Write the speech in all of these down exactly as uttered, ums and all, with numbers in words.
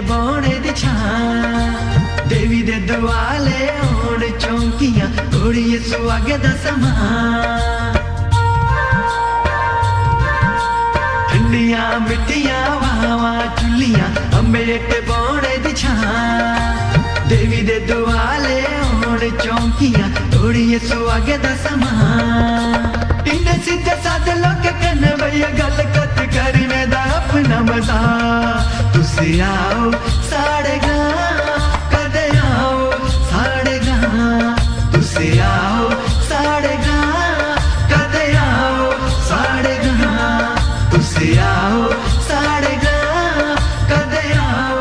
बौह्ने दी छां। देवी दे दुआले होन चौंकियां, कुड़िये सुहागे दा समां। ठंडियां मिट्ठियां हवावां झुल्लियां, अम्बेट बौह्ने दी छां। देवी दे दुआले होन चौंकियां, कुड़िये सुहागे दा समां। इन्ने सिद्धे सादे लोकें कन्नै बेहियै गल्ल कत्थ करने दा अपना मजा। तुस आओ साढ़े ग्रां, कदे आओ साढ़े ग्रां। तुस आओ साढ़े ग्रां, कदे आओ साढ़े ग्रां। तुस आओ साढ़े ग्रां, कदे आओ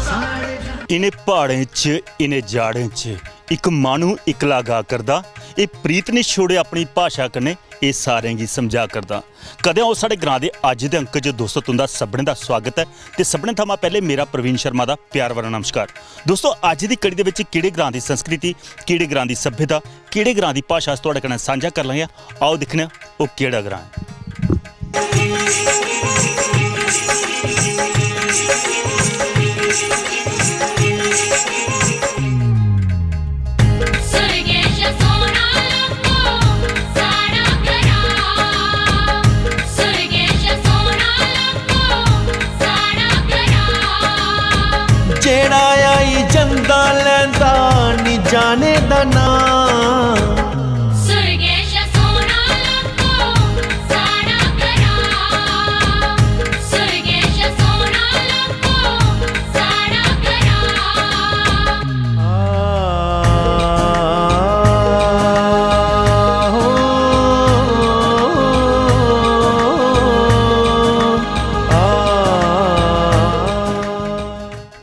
साढ़े ग्रां। इ'नें प्हाड़ें च, इ'नें जाड़ें च इक माह्नू इक्कला गा करदा। एह् प्रीत निं छोड़े अपनी भाशा कन्नै, एह् सारें गी समझा करदा। कदें आओ साढ़े ग्रां दे अज्ज दे अंक च। दोस्तो, तुं'दा सभनें दा सुआगत ऐ ते सभनें थमां पैह्ले मेरा प्रवीण शर्मा दा प्यार भरा नमस्कार। दोस्तो, अज्ज दी कड़ी दे बिच केह्ड़े ग्रां दी संस्कृति, केह्ड़े ग्रां दी सभ्यता, केह्ड़े ग्रां दी भाशा अस थुआढ़े कन्नै सांझा करी लैने आं। आओ दिक्खने आं ओह् केह्ड़ा ग्रां ऐ। सुरगेश सोना लब्भो साढ़ा ग्रां, सुरगेश सोना लब्भो साढ़ा ग्रां। जेह्ड़ा आई जंदा लैंदा निं जाने दा नांऽ। सुरगेश सोना लब्भो साढ़ा ग्रां, सुरगेश सोना लब्भो साढ़ा ग्रां।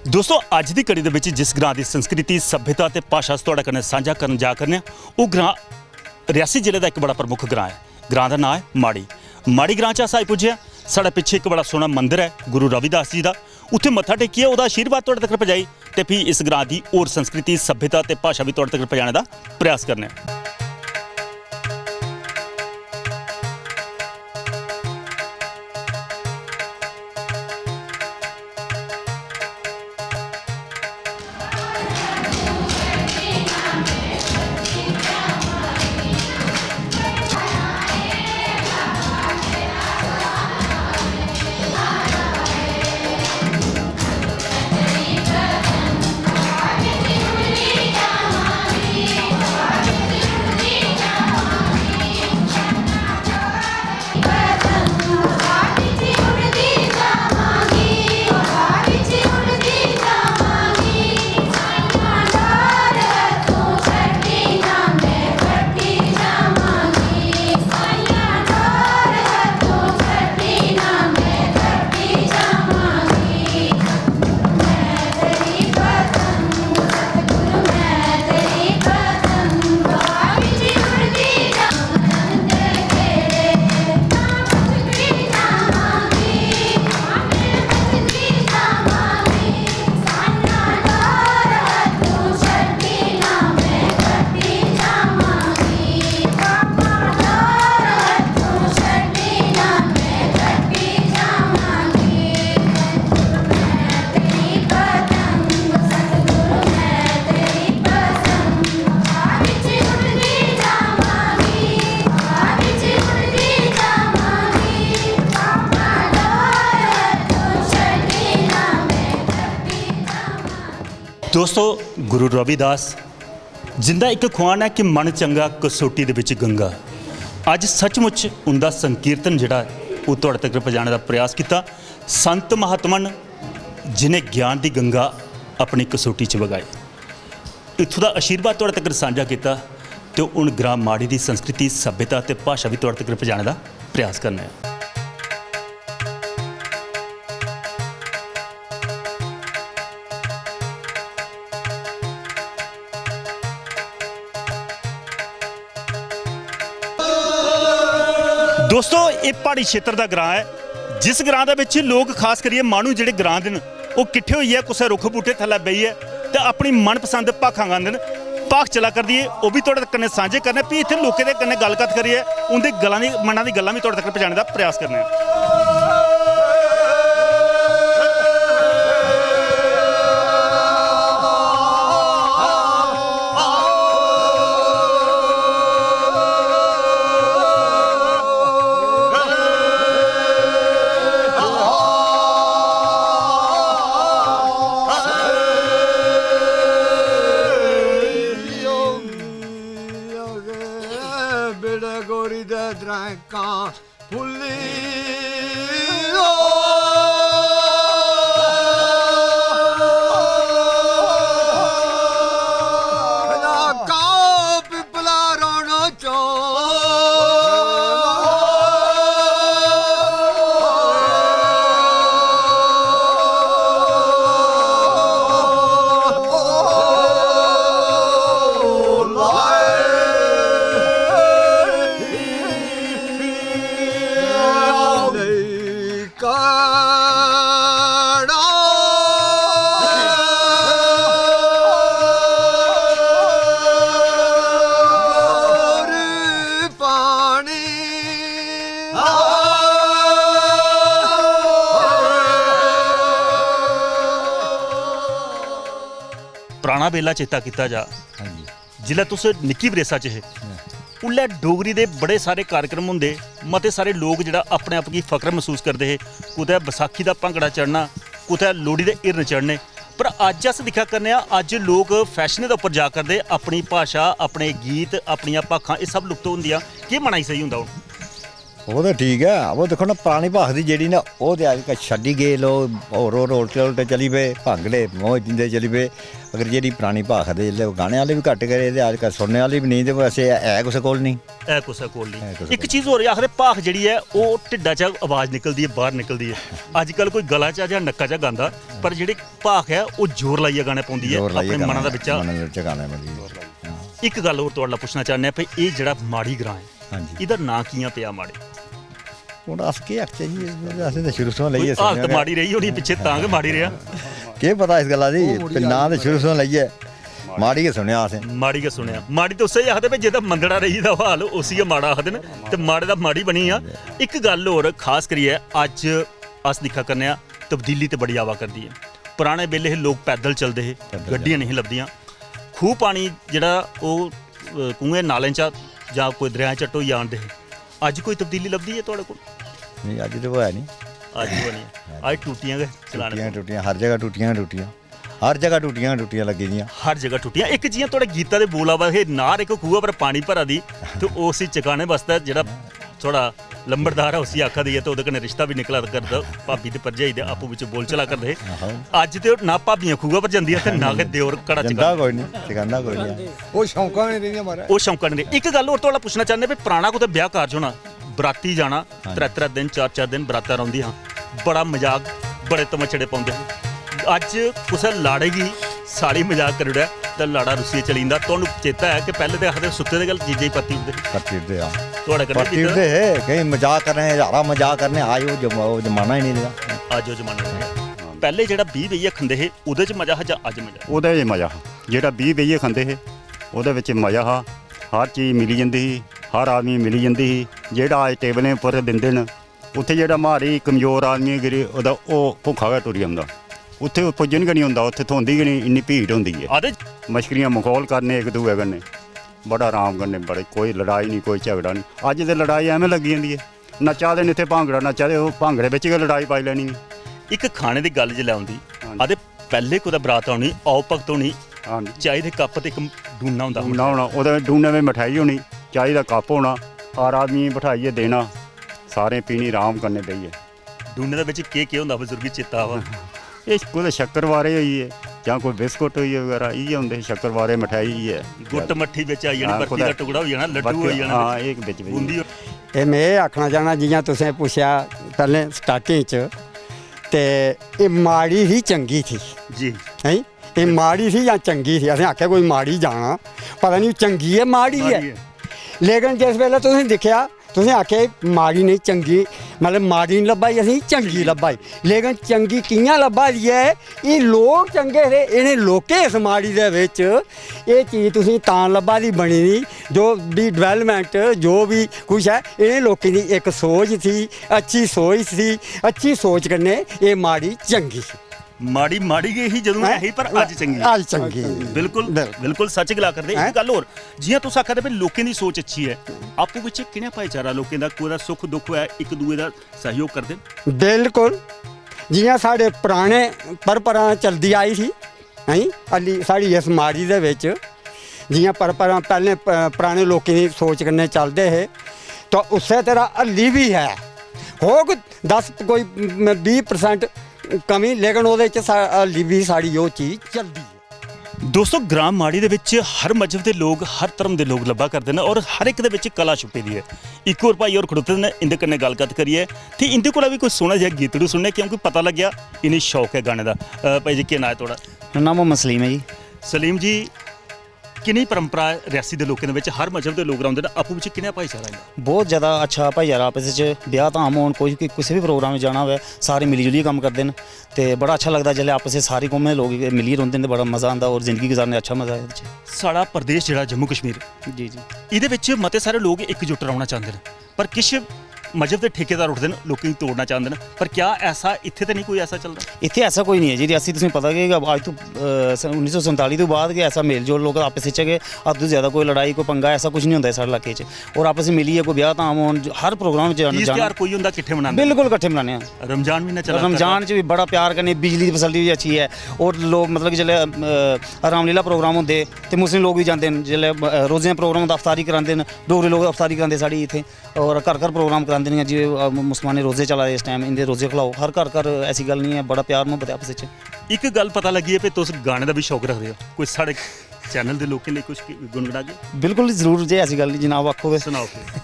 दोस्तो, अज्ज दी कड़ी दे बिच जिस ग्रां दी संस्कृति, सभ्यता ते भाशा अस थुआढ़े कन्नै सांझा करन जा करने आं, ओह् ग्रां रियासी जिले दा इक बड़ा प्रमुख ग्रां ऐ। ग्रां दा नांऽ ऐ माड़ी। माड़ी ग्रां च अस आई पुज्जे आं। साढ़े पिच्छे इक बड़ा सोह्ना मंदर ऐ गुरु रविदास जी दा। उत्थै मत्था टेकियै ओह्दा आशीर्वाद थुआढ़े तगर पजाई ते फ्ही इस ग्रां दी होर संस्कृति, सभ्यता ते भाशा बी थुआढ़े तगर पजाने दा प्रयास करने आं। दोस्तो, गुरु रविदास जिंदा इक खुआन ऐ कि "मन चंगा कसौटी दे बिच गंगा", अज्ज सचमुच उंदा संकीर्तन जेह्ड़ा ऐ, ओह् थुआढ़े तगर पजाने दा प्रयास कीता। संत महात्मा न जिनें ज्ञान दी गंगा अपनी कसौटी च बगाई। इत्थूं दा आशीर्वाद थुआढ़े तगर सांझा कीता ते हून ग्रां माड़ी दी संस्कृति, सभ्यता ते भाशा बी थुआढ़े तगर पजाने दा प्रयास करने आं। दोस्तो, एह् प्हाड़ी क्षेत्र दा ग्रां ऐ, जिस ग्रां दे बिच लोक, खास करियै माह्नू जेह्ड़े ग्रां दे न, ओह् किट्ठे होइयै कुसै रुक्ख बूह्टे थल्लै बेहियै ते अपनी मनपसंद भाखां गांदे न। भाख चला करदी ऐ, ओह् बी थुआढ़े कन्नै सांझे करने, फ्ही इत्थै लोकें दे कन्नै गल्ल कत्थ करियै उं'दे गलां दी, मनां दी गल्लां बी थुआढ़े तगर पजाने दा प्रयास करने आं। कां फुल्ली पिपला रोनो चो। काड़ा और पानी। पराना बेला चेता कीता जा। हां जी। जिसलै तुस निक्की बरेसा च हे, हां। उल्लै डोगरी दे बड़े सारे कार्यक्रम होंदे, मते सारे लोक जेह्ड़ा अपने आप गी फख्र मसूस करदे हे। कुतै बसाखी दा भांगड़ा चढ़ना, कुतै लोह्ड़ी दे हिरन चढ़ने। पर अज्ज अस दिक्खा करने आं, अज्ज लोक फैशनें दे उप्पर जा करदे, अपनी भाशा, अपने गीत, अपनियां भाखां, एह् सब लुप्त होंदियां। केह् मना गी सेही होंदा हून? ओह् ते ठीक ऐ, अबो दिक्खो ना, परानी भाख दी जेह्ड़ी ना, ओह् ते अज्जकल छड्डी गे लोक, होर होर उल्टे उल्टे चली पे, भांगड़े मौज दिंदे चली पे। अगर जेह्ड़ी परानी भाख दे, जेल्लै ओह् गाने आह्ले बी घट्ट गै रेह् ते अज्जकल सुनने आह्ले बी नेईं, ते वैसे है, है कुसै कोल नेईं। है कुसै कोल नेईं। है कुसै इक कोल चीज होर आखदे, भाख जेह्ड़ी ऐ, ओह् ढिड्डा चा आवाज निकलदी ऐ, बाह्र निकलदी ऐ। अज्जकल कोई गला चा जां नक्का चा गांदा, पर जेह्ड़ी भाख ऐ, ओह् जोर लाइयै गाने पौंदी ऐ, जोर लाइयै अपने गाने, मना दे बिच्चा। मनै दे बिच्चा गाने पौंदी ऐ। हां। इक गल्ल होर थुआढ़े कोला पुच्छना चाह्न्ने आं, भई एह् जेह्ड़ा माड़ी ग्रां ऐ, हां जी। एह्दा नांऽ कि'यां पेआ माड़ी? हून अस केह् आखचै जी, असें ते शुरू थमां कोई लेइयै हालत सुनेआ गै। माड़ी रेही होनी पिच्छे, तां गै माड़ी रेहा। केह् पता इस गल्ला दी, ओह् मुड़ी ते नांऽ ते आई शुरू थमां लेइयै माड़ी गै सुनेआ असें। माड़ी गै सुनेआ। माड़ी ते उस्सै गै आखदे भई, जेह्दा मंदड़ा रेही दा हाल, उसी गै माड़ा आखदे न। ते माड़े दा माड़ी बनी गेआ। इक गल्ल होर खास करियै अज्ज अस दिक्खा करने आं, तब्दीली ते बड़ी आवा करदी ऐ। पराने बेल्ले हे, लोक पैदल चलदे हे, पैदल गड्डियां चलदे। नेईं लभदियां। खूह् पानी जेह्ड़ा ओह्, अ, कुएं नालें चा जां कोई दरेआ चा ढोइयै आह्नदे हे। अज्ज कोई तब्दीली लभदी ऐ थुआढ़े कोल? नेईं, अज्ज ते होआ निं। अज्ज होआ निं। अज्ज टूटियां गै चलाने टूटियां, पौन। टूटियां, हर जगह टूटियां गै टूटियां। हर जगह टूटियां गै टूटियां लग्गी दियां। हर जगह टूटियां। इक जि'यां थुआढ़े गीता दे बोल आवा दे हे, "नार इक खूहा पर पानी भरा दी", ते ओह् उसी चकाने बास्तै जेह्ड़ा थुआढ़ा लंबड़दार ऐ, उसी आखा दी ऐ, ते ओह्दे कन्नै रिश्ता बी निकला करदा, भाबी ते भरजाई दे आपूं बिच्च बोल चला करदे हे। आहो। अज्ज ते ना भाबियां खूहा पर जंदियां ते ना गै देओर घड़ा जंदा चकांदा। कोई निं, चकांदा कोई निं। ओह् शौंकां निं रेहियां, महाराज। ओह् शौंकां निं रेहियां। इक गल्ल होर थुआढ़ा पुच्छना चाह्न्ने, भई पराना कुतै ब्याह् कारज होना, बराती जाना, हां जी। त्रै त्रै दिन, चार चार दिन बरातां रौंह्दियां हां, बड़ा मजाक, बड़े तमाशड़े पौंदे हे। अज्ज कुसै लाड़े गी साली मजाक करी ओड़ै ते लाड़ा रुस्सियै चली जंदा। तुहानू चेता ऐ कि पैह्लें ते आखदे सुत्ते दे गै जीजे गी परती ओड़दे हे। परती ओड़दे, हां। थुआढ़े कन्नै परती कीता? ओड़दे हे, केईं मजाक करने, ज्हारां मजाक करने, अज्ज ओह् जम-, ओह् जमाना ही निं रेहा। अज्ज ओह् जमाना निं रेहा। पैह्लें जेह्ड़ा बीह् बेहियै खंदे हे, ओह्दे च मजा हा जां अज्ज मजा? ओह्दे च मजा हा। जेह्ड़ा बीह् बेहियै खंदे हे, ओह्दे बिच मजा हा। हर चीज मिली जंदी ही, हर आदमी मिली जंदी ही। जेह्ड़ा अज्ज टेबलें उप्पर बिंदे न, उत्थै जेह्ड़ा म्हारी कमजोर आदमी, गरीब, ओह्दा, ओह् भुक्खा गै टुरी जंदा। उत्थै पुज्जन गै निं होंदा, उत्थै थ्होंदी गै निं, इन्नी भीड़ होंदी ऐ। आखदे मश्करियां मखौल करने इक दूए कन्नै, बड़ा आराम कन्नै, बड़े, कोई लड़ाई निं, कोई झगड़ा निं। अज्ज ते लड़ाई ऐवें लग्गी जंदी ऐ, नच्चा दे न इत्थै भांगड़ा नच्चा दे, ओह् भांगड़े बिच गै लड़ाई पाई लैनी ऐ। इक खाने दी गल्ल जिसलै औंदी, हां जी। आखदे पैह्ले कुतै बरात औनी, आओ भगत होनी, हां जी। चाही दे कप्प ते इक डूना होंदा हा। डूना होना, ओह्दे डूने बिच मठेआई होनी, चाही दा कप्प होना, हर आदमी गी बठाइयै देना, सारें पीनी अराम कन्नै बेहियै। डूने दे बिच केह् केह् होंदा, बजुर्ग, चेता आवा? एह् कुतै शक्करवारे होई गे जां कोई बिस्कुट होई गे बगैरा, इ'यै होंदे हे शक्करवारे, मठेआई इ'यै। गुट्ट मट्ठी बिच आई जानी, हां, बर्फी दा टुकड़ा होई जाना, लड्डू होई जाना, हां, बिच इक बिच बिच। बूंदी। एह् में एह् आखना चाह्न्नां, जि'यां तुसें पुच्छेआ पैह्लें starting च, ते एह् माड़ी ही, चंगी थी? जी। हैं? एह् माड़ी थी जां चंगी थी? असें आखेआ कोई माड़ी जाना, पता निं चंगी ऐ, माड़ी ऐ। माड़ी ऐ। लेकिन जिस बेल्लै तुसें दिक्खेआ, तुसें आखेआ एह् माड़ी नेईं, चंगी, मतलब, माड़ी निं लब्भा दी असेंगी, चंगी लब्भा दी। लेकिन चंगी कि'यां लब्भा दी ऐ? एह् लोक चंगे हे, इ'नें लोकें इस माड़ी दे बिच एह् चीज तुसेंगी तां लब्भा दी बनी दी, जो बी development, जो बी कुछ ऐ, इ'नें लोकें दी इक सोच थी, अच्छी सोच थी, अच्छी सोच कन्नै एह् माड़ी चंगी ही। माड़ी माड़ी गै ही जदूं हैं? ऐ ही, पर अज्ज चंगी। अज्ज चंगी। बिल्कुल, बिल्कुल। बिल्कुल सच्च गला करदे। हैं? इक गल्ल होर, जि'यां तुस आखा दे भई लोकें दी सोच अच्छी ऐ, आपूं बिच्चें कि'नें भाईचारा लोकें दा, कुतै सुख दुख होऐ, इक दूए दा सैह्योग करदे न? बिल्कुल। जि'यां साढ़े पराने परंपरा चलदी आई ही, हैं, हल्ली साढ़ी इस माड़ी दे बिच जि'यां परंपरा पैह्लें प-, पराने लोकें दी सोच कन्नै चलदे हे, तो उससे तरह हल्ली भी है, होग दस कोई बीह् परसेंट कमी, लेकिन ओह्दे च सा- हल्ली भी साढ़ी ओह् चीज चलदी ऐ। दोस्तों, ग्राम माड़ी दे विच हर मजहब दे लोग, हर धर्म दे लोग लब्भा करदे न और हर इक दे विच कला छुपी दी ऐ। इक होर भाई होर खड़ोते दे न, इंदे कन्नै गल्लकत्थ करियै ते इंदे कोला बी कोई सोहना जेहा गीतड़ू सुनने, क्योंकि पता लग्गेआ इ'नें शौक ऐ गाने दा। अ, भाई जी, केह् नांऽ ऐ थुआढ़ा? मेरा नाम मोहम्मद सलीम है जी। सलीम जी, किन्नी परंपरा ऐ रियासी दे लोकें दे विच? हर मजहब दे लोक रौंह्दे न, आपूं बिच किन्ना भाईचारा ऐ? बहुत ज़्यादा अच्छा भाईचारा आपस च, ब्याह धाम होन, कोई कि- कुसै बी प्रोग्राम च जाना होऐ, सारे मिली जुलियै कम्म करदे न। ते बड़ा अच्छा लगदा जिसलै आपस च सारी कौमें दे लोक मिलियै रौंह्दे न, ते बड़ा मज़ा आंदा और जिंदगी गुजारने दा अच्छा मज़ा ऐ एह्दे च। साढ़ा प्रदेश जेह्ड़ा जम्मू कश्मीर, जी जी। एह्दे विच मते सारे लोक इकजुट रौह्ना चांह्दे न, पर किश मजहब दे ठेकेदार उठदे न, लोकें गी तोड़ना चांह्दे न। पर क्या ऐसा इत्थै ते नहीं कोई ऐसा चलदा? इत्थै ऐसा कोई नहीं ऐ जी। रियासी तुसेंगी पता गै, अज्ज तो उन्नी सौ संताली तो बाद गै ऐसा मेल जोल, लोक आपस च गै, हद तो ज़्यादा कोई लड़ाई, कोई पंगा, ऐसा कुछ नहीं होंदा ऐ साढ़े इलाके च। और आपस च मिलियै कोई ब्याह धाम होन, हर प्रोग्राम च जाना। तीज त्यहार कोई होंदा, किट्ठे मनांदे न। बिल्कुल किट्ठे मनाने आं। रमजान म्हीना चला रमजान च बी बड़ा प्यार कन्नै, बिजली दी फैसिलिटी बी अच्छी ऐ। और लोक, मतलब कि जिसलै रामलीला प्रोग्राम होंदे ते मुस्लिम लोक बी जंदे न, जिसलै रोजें दा प्रोग्राम होंदा, अफतारी करांदे न, डोगरे लोक अफतारी करांदे साढ़ी इत्थै। और घर घर प्रोग्राम करांदे न, जि'यां मुसलमानें रोजे चला दे इस टाइम, इंदे रोजे खलाओ। हर घर घर, ऐसी गल्ल नहीं ऐ, बड़ा प्यार मुहब्बत ऐ आपस च। इक गल्ल पता लग्गी ऐ कि तुस गाने दा बी शौक रखदे ओ, कोई साढ़े चैनल दे लोकें लेई कुछ गुनगुनागे? बिल्कुल जरूर, जे ऐसी गल्ल नहीं, जनाब, आखो। सनाओ फिर।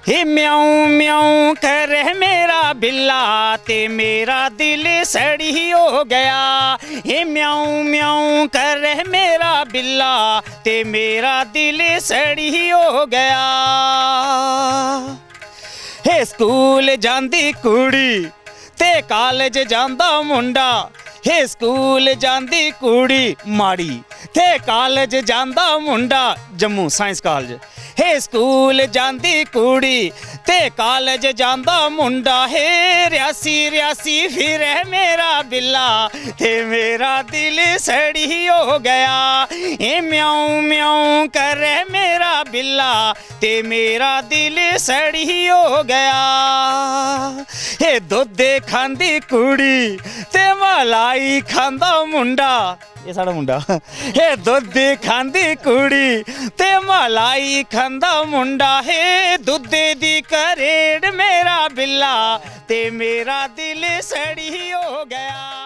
हे म्याऊं म्याऊं करे मेरा बिल्ला, ते मेरा दिल सड़ी हो गया। हे म्याऊं म्याऊं करे मेरा बिल्ला, ते मेरा दिल सड़ी हो गया। हे स्कूल जांदी कुड़ी, ते कालेज जांदा मुंडा। हे स्कूल जांदी कुड़ी माड़ी, ते कालेज जांदा मुंडा, जम्मू साइंस कालेज। हे स्कूल जांदी कुड़ी, ते कालेज जांदा मुंडा। हे रियासी रियासी फिरे मेरा बिल्ला, ते मेरा दिल सड़ी हो गया। हे म्याऊं म्याऊं करे मेरा बिल्ला, ते मेरा दिल सड़ी हो गया। हे दुद्धे खांदी कुड़ी, ते मलाई खांदा मुंडा। एह् साढ़ा मुंडा। हे दुद्धे खांदी कुड़ी, ते मलाई खांदा मुंडा। हे दुद्धे दी करेड़ मेरा बिल्ला, ते मेरा दिल सड़ी हो गया।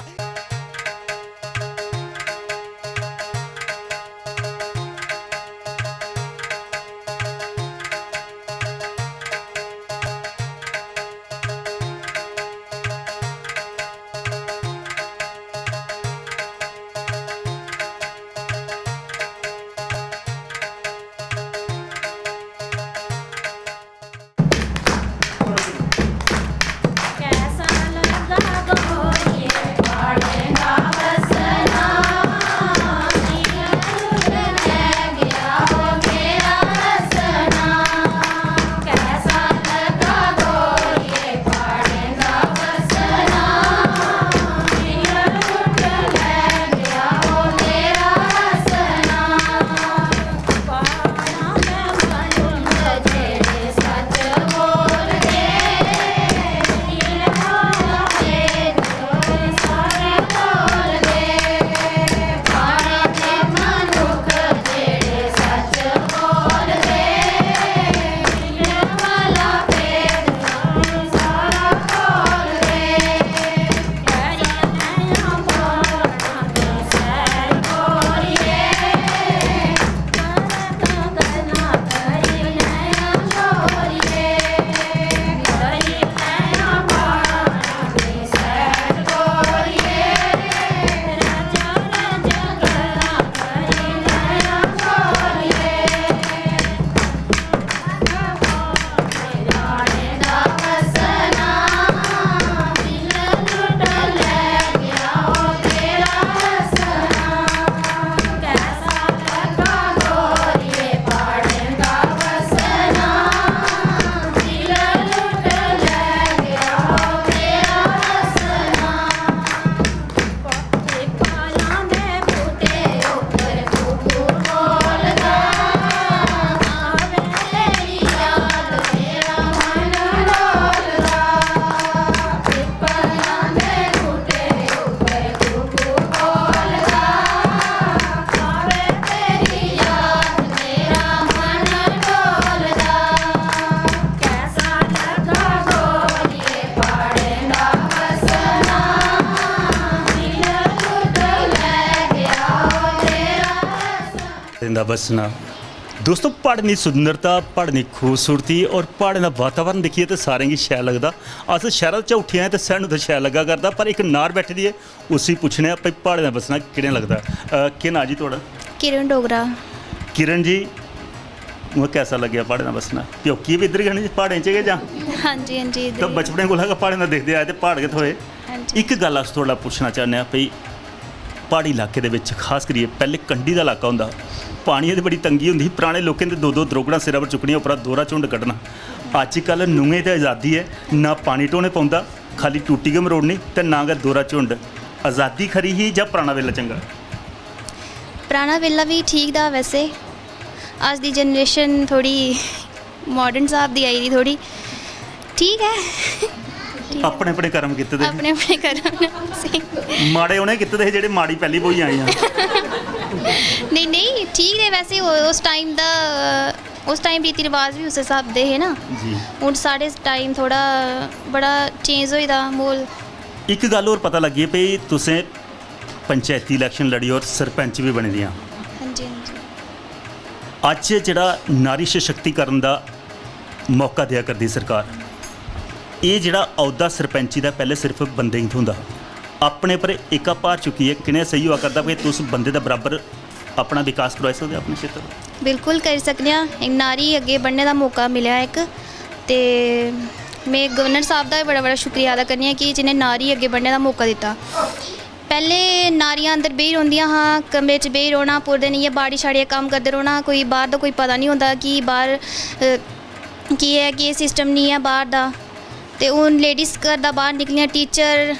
कैसा लगा गोरिए दा बस्सना। दोस्तों, प्हाड़ें दी सुंदरता, प्हाड़ें दी खूबसूरती और प्हाड़ें दा वातावरण दिक्खियै ते सारें गी शैल लगदा। अस शैह्रा च उट्ठी आए ते सानूं ते शैल लग्गा करदा, पर इक नार बैठी दी ऐ, उसी पुच्छने आं भई प्हाड़ें दा बस्सना कि'यां लगदा। अ, केह् नांऽ जी थुआढ़ा? किरण डोगरा। किरण जी, उ'आं कैसा लग्गेआ प्हाड़ें दा बस्सना? प्यौकिये बी इद्धर गै न, प्हाड़ें च गै जां? हां जी, हां जी, इद्धर ते गै। बचपने कोला गै प्हाड़ें दा दिखदे आए ते प्हाड़ गै थ्होए। हां जी। इक गल्ल अस थुआढ़ा पुच्छना चाह्न्ने आं भई, प्हाड़ी इलाके दे बिच, खास करियै पैह्ले कंढी दा इलाका होंदा हा, पानियै दी बड़ी तंगी होंदी ही। पराने लोकें दे दो दो द्रोगड़ां सिरै पर चुक्कनियां, उप्परा दोह्रा झुंड कड्ढना। अज्जकल नुहें ते अजादी ऐ, ना पानी ढोने पौंदा, खाल्ली टूटी गै मरोड़नी ते ना गै दोह्रा झुंड। अजादी खरी ही जां पराना बेल्ला चंगा? पराना बेल्ला बी ठीक था वैसे। अज्ज दी जनरेशन थोह्ड़ी माडर्न स्हाब दी आई दी थोह्ड़ी। ठीक ऐ। ठीक ऐ। अपने अपने कर्म कीते दे हे। अपने अपने कर्म न, स्हेई। माड़े उ'नें कीते दे हे जेह्ड़े माड़ी पैह्ली ब्होई आइयां। नेईं, नेईं, ठीक रेह् वैसे। ओ-, उस टाइम दा, उस टाइम रीति रवाज बी उस्सै स्हाब दे हे ना। जी। हून साढ़े टाइम थोह्ड़ा बड़ा चेंज होई दा म्हौल। इक गल्ल होर पता लग्गी भई, तुसें पंचैती इलैक्शन लड़ी और सरपंच बी बनी दियां। हां जी, हां जी। अज्ज जेह्ड़ा नारी सशक्तिकरण दा मौका देआ करदी सरकार, एह् जेह्ड़ा औह्दा सरपंची दा पैह्ले सिर्फ बंदें गी थ्होंदा हा, अपने पर एह्का भार चुक्कियै कि'यां सेही होआ करदा कि तुस बंदे दे बराबर अपना विकास करोआई सकदे अपने क्षेत्र दा? बिल्कुल करी सकने आं। इक नारी अग्गें बढ़ने दा मौका मिलेआ इक, ते में गवर्नर साह्ब दा बी बड़ा बड़ा शुक्रिया अदा करनी आं कि जि'नें नारी अग्गें बढ़ने दा मौका दित्ता। पैह्ले नारियां अंदर बेही रौंह्दियां हां, कमरे च बेही रौह्ना, पूरे दिन इ'यै बाड़ी शाड़ियै कम्म करदे रौह्ना, कोई बाह्र दा कोई पता निं होंदा कि बाह्र, अ, केह् ऐ, केह् सिस्टम निं ऐ बाह्र दा। ते हून लेडीज घर दा बाह्र निकलियां, टीचर,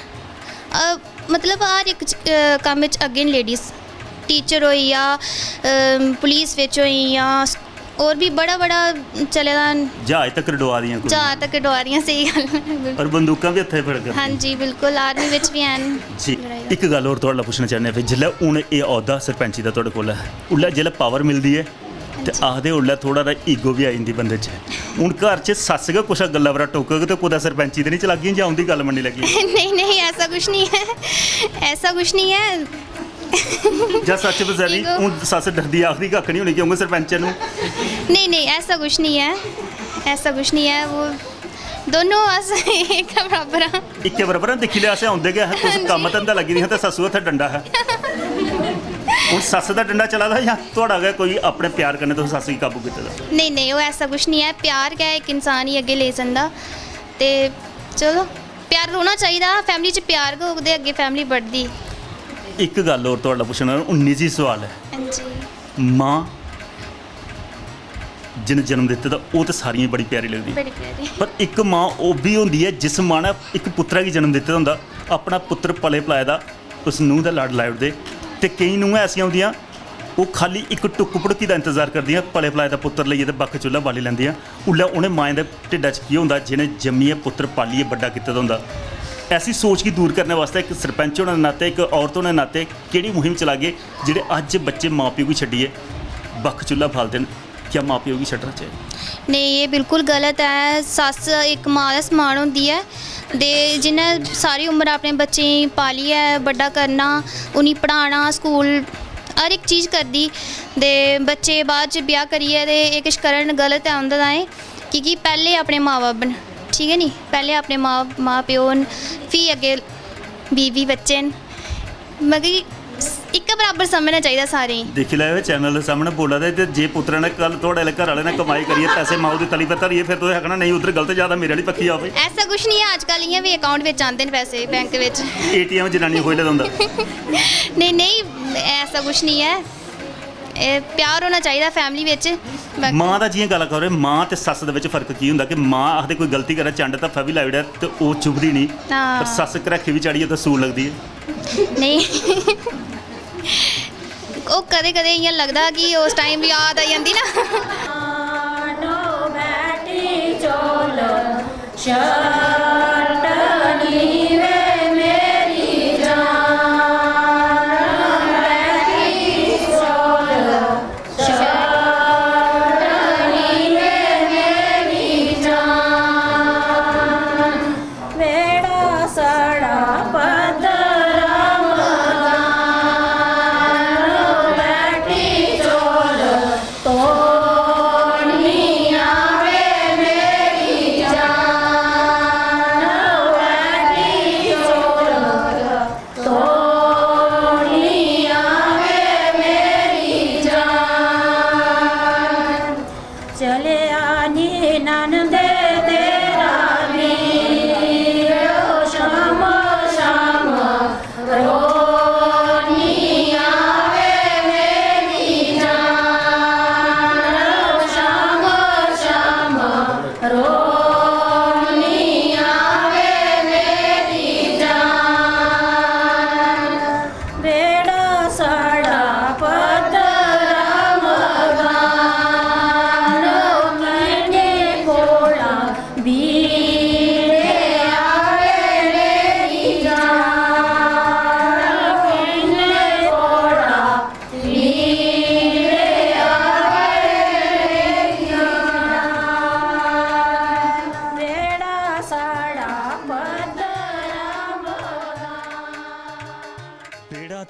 अ, मतलब हर इक च-, अ, कम्म च अग्गें न लेडीज। टीचर होई गेआ, अ, पुलिस बिच होई गेइयां, होर बी बड़ा बड़ा चले दा। ज्हाज तक डोआ दियां कुड़ियां। ज्हाज तक डोआ दियां, स्हेई गल्ल ऐ, बिल्कुल। और बंदूकां बी हत्थै फड़ करदियां। हां जी, बिल्कुल, आर्मी बिच बी हैन। जी, लड़ाई दा। इक गल्ल होर थुआढ़े कोला पुच्छना चाह्न्ने आं, फिर जिसलै हून एह् औह्दा सरपंची दा थुआढ़े कोल ऐ, उल्लै जिसलै पावर मिलदी ऐ ते आखदे उल्लै थोह्ड़ा हारा ईगो बी आई जंदी बंदे च। हून घर च सस्स गै कुसै गल्ला पर टोकग ते कुतै सरपंची ते निं चलागी जां उं'दी गल्ल मन्नी लैगी? नेईं, नेईं, ऐसा कुछ निं ऐ, ऐसा कुछ निं ऐ। जां सच्च बचैरी ईगो। हून सस्स डरदी आखदी कक्ख निं होनी क्योंकि सरपंच ऐ नूं। नेईं, नेईं, ऐसा कुछ निं ऐ, ऐसा कुछ निं ऐ। वो दोनों अस इक बराबर आं। इक्कै बराबर आं, दिक्खी लेआ, असें औंदे गै, तुस हां जी। कम्म धंधा लग्गी दी हां ते सस्सू हत्थै डंडा हा। हून सस्स दा डंडा चला दा जां थुआढ़ा गै कोई अपने प्यार कन्नै तुस सस्स गी काबू कीते दा? नेईं, नेईं, ओह् ऐसा कुछ निं ऐ। प्यार गै इक इंसान गी अग्गें लेई जंदा। ते चलो, प्यार रौह्ना चाहिदा। फैमिली च प्यार गै होग ते अग्गें फैमिली बढ़दी। इक गल्ल होर थुआढ़ा पुच्छना, हून निजी सोआल ऐ। हां जी। मां जिन्न जन्म दित्ते दा, ओह् ते सारियें गी बड़ी प्यारी लगदी। बड़ी प्यारी। पर इक मां ओह् बी होंदी ऐ जिस मां ने इक पुत्तरा गी जन्म दित्ते दा होंदा, अपना पुत्तर पले पलाए दा, उस नूंह् दा लड़ लाई ओड़दे। ते केईं नूंहां ऐसियां होंदियां, ओह् खाल्ली इक टुक्क भड़की दा इंतजार करदियां, पले पलाए दा पुत्तर लेइयै ते बक्ख चुल्हा बाली लैंदियां। उल्लै उ'नें माएं दे ढिड्डा च केह् होंदा जि'नें जम्मियै पुत्तर पालियै बड्डा कीते दा होंदा। ऐसी सोच गी दूर करने बास्तै इक सरपंच होने दे नाते, इक औरत होने दे नाते केह्ड़ी मुहिम चलागे जेह्ड़े अज्ज बच्चे मां प्यो गी छड्डियै बक्ख चुल्हा बालदे न? क्या मां प्यो गी छड्डना चाहिदा? नेईं, एह् बिल्कुल गलत ऐ। सस्स इक मां दा समान होंदी ऐ ते जि'न्नै सारी उम्र अपने बच्चें गी पालियै बड्डा करना, उ'नेंगी पढ़ाना, स्कूल हर इक चीज करदी ते बच्चे बाद च ब्याह् करियै ते एह् किश करन गलत ऐ उं'दे ताईं, की के पैह्लें अपने मां बब्ब न, ठीक ऐ नी? पैह्लें अपने मां, मां प्यो न, फ्ही अग्गें बीवी बच्चे न। मतलब कि इक्कै बराबर समझना चाहिदा सारें गी। दिक्खी लैओ, एह् चैनल दे सामनै बोला दे, ते जे पुत्तरै ने कल थुआढ़े आह्ले घर आह्ले ने कमाई करियै पैसे माऊ दी तली पर धरियै, फिर तुसें आखना, "नेईं, उद्धर गलत जा दा, मेरे आह्ली बक्खी आओ भाई।" ऐसा कुछ निं ऐ, अज्जकल इ'यां बी अकाउंट बिच आंदे न पैसे बैंक बिच। एटीएम जनानी खोई लेदा होंदा। नेईं, नेईं, ऐसा कुछ निं ऐ। एह् प्यार होना चाहिदा फैमिली बिच। बाकी मां दा जि'यां गल्ल करो, मां ते सस्स दे बिच फर्क की होंदा कि मां आखदे कोई गलती करै, चंड धफ्फा बी लाई ओड़ै ते ओह् चुभदी निं, हां। पर सस्स घरैखी बी चाढ़ियै ते सूल लगदी ऐ। नेईं। ओह् कदें-कदें इ'यां लगदा कि उस टाइम याद आई जंदी ना।